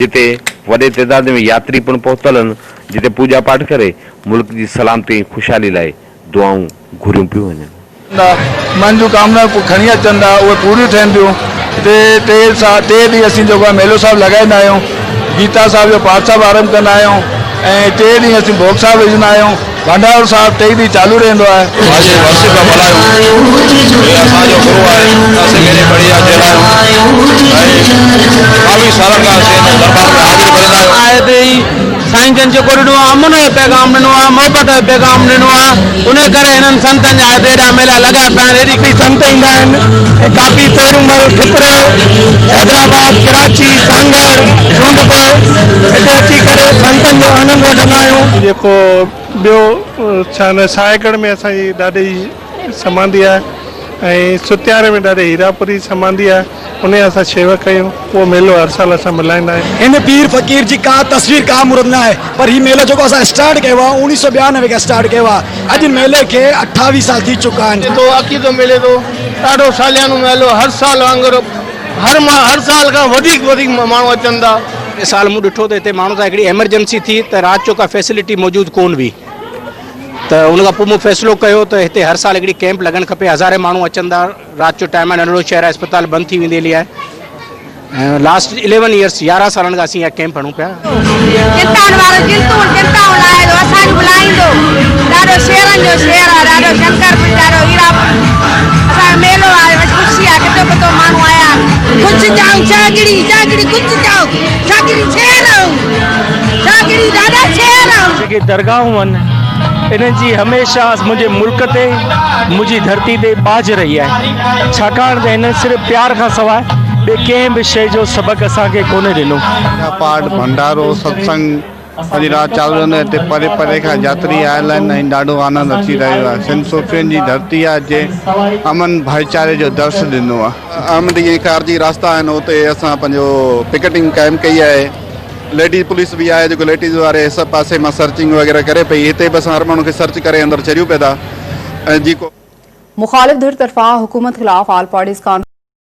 جتي وڏي تعداد ۾ ياتري پڻ پهتل آهن، جتي پوڄا پاٺ ڪري ملڪ جي سلامتي ۽ خوشحالي لاء دعائون گهريون پيون وڃن. ٿا، من جون ڪامنائون کڻي اچن ٿا، اهي پوريون ٿين ٿيون. هتي ٽي سا ٽي ڏينهن اسين جيڪو آهي ميلو صاحب لڳائيندا آهيون، گيتا صاحب جو پاٺ صاحب آرنڀ ڪندا آهيون ۽ ٽي ڏينهن اسين ڀوڳ صاحب وجهندا آهيون. ڀنڊارو صاحب ٽئي ڏينهن چالو رهندو آهي. پنهنجي ورسي پيا ملهايون. هي اسان جو گرو آهي ته اسين ڪنهن جي پڙي جا چيلا آهيون ۽ ٻاويهه سالن کان اسين هن درٻار ۾ حاضري ڀريندا آهيون. آهي ته هي سائين جن جيڪو ڏنو آهي امن جو پيغام ڏنو آهي محبت جو پيغام ڏنو آهي انهي ڪري هنن سنتن جا هتي ايڏا ميلا لڳا پيا آهن ايڏي سنت ايندا آهن ۽ ڪافي پيرومل، ٺڪرو، حيدرآباد، ڪراچي، سانگهڙ، سونڊڪو هتي اچي ڪري سنتن جو آنند وٺندا آهيون. جيڪو ٻيو ڇا نه ساهيگڙهه ۾ اسان جي ڏاڏي جي سمانڌي آهي ۽ ستياري ۾ ڏاڏي هيراپوري جي سمانڌي آهي انهي اسان شيوڪ آهيون اهو ميلو هر سال اسان ملهائيندا آهيون. هن پير فقير جي ڪا تصوير ڪا مورت نه آهي پر هي ميلو جيڪو اسان اسٽارٽ ڪيو آهي اوڻيهه سو 92 کان اسٽارٽ ڪيو آهي اڄ هن ميلي کي 28 سال ٿي چڪا آهن. ٿو عقيدو ملي ٿو ڏاڍو ساليانو ميلو هر سال وانگر هر هر سال کان وڌيڪ وڌيڪ ماڻهو اچن ٿا. سال مون ڏٺو ته هتي ماڻهن سان هڪڙي ايمرجنسي ٿي ته رات جو ڪا فيسلٽي موجود ڪون هئي ته ان کان پوء مون فيصلو ڪيو ته هتي هر سال هڪڙي ڪيمپ لڳڻ کپي هزارين ماڻهو اچن ٿا رات جو ٽائيم آهي ننڍڙو شهر آهي اسپتال بند ٿي ويندي هلي آهي ۽ لاسٽ اليون ايئرس 11 سالن کان اسين اها ڪيمپ هڻون پيا. چنتائن وارو چنتون چنتائون لاهي ٿو اسان جون به لاهيندو ڏاڍو شيرن جو شهر آ ڏاڍو شنڪر پور ڏاڍو هيرا پور اسان جو ميلو آ بس خوشي آ ڪٿو ڪٿو ماڻهو آيا آهن. ڪجھ چائون چاڳڙي چاڳڙي ڪجھ چائون چاڳڙي شهر آئون چاڳڙي ڏاڍا شهر آئون. جيڪي درگاهون آهن انهن جي هميشه منهنجي ملڪ تي منهنجي ڌرتي تي ٻاجهه رهي آهي ڇاڪاڻ ته هنن صرف پيار کان سواء ٻي ڪنهن به شيء جو سبق اسان کي ڪونهي ڏنو. پوڄا پاٺ، ڀنڊارو، ستسنگ سڄي رات چالو رهندو آهي. هتي پري پري کان ياتري آيل آهن ۽ ڏاڍو آنند اچي رهيو آهي. سنڌ صوفين جي ڌرتي آهي جنهن امن ڀائيچاري جو درس ڏنو آهي. احمدي ۽ خارجي راستا آهن اتي اسان پنهنجو پڪيٽنگ قائم ڪئي آهي. ليڊيز پوليس به آهي جيڪو ليڊيز واري سڀ پاسي مان سرچنگ وغيره ڪري پئي. هتي به اسان هر ماڻهو کي سرچ ڪري اندر ڇڏيون پيا ٿا ۽ جيڪو. مخالف ڌر طرفان حڪومت خلاف آل پارٽيز ڪانفرنس.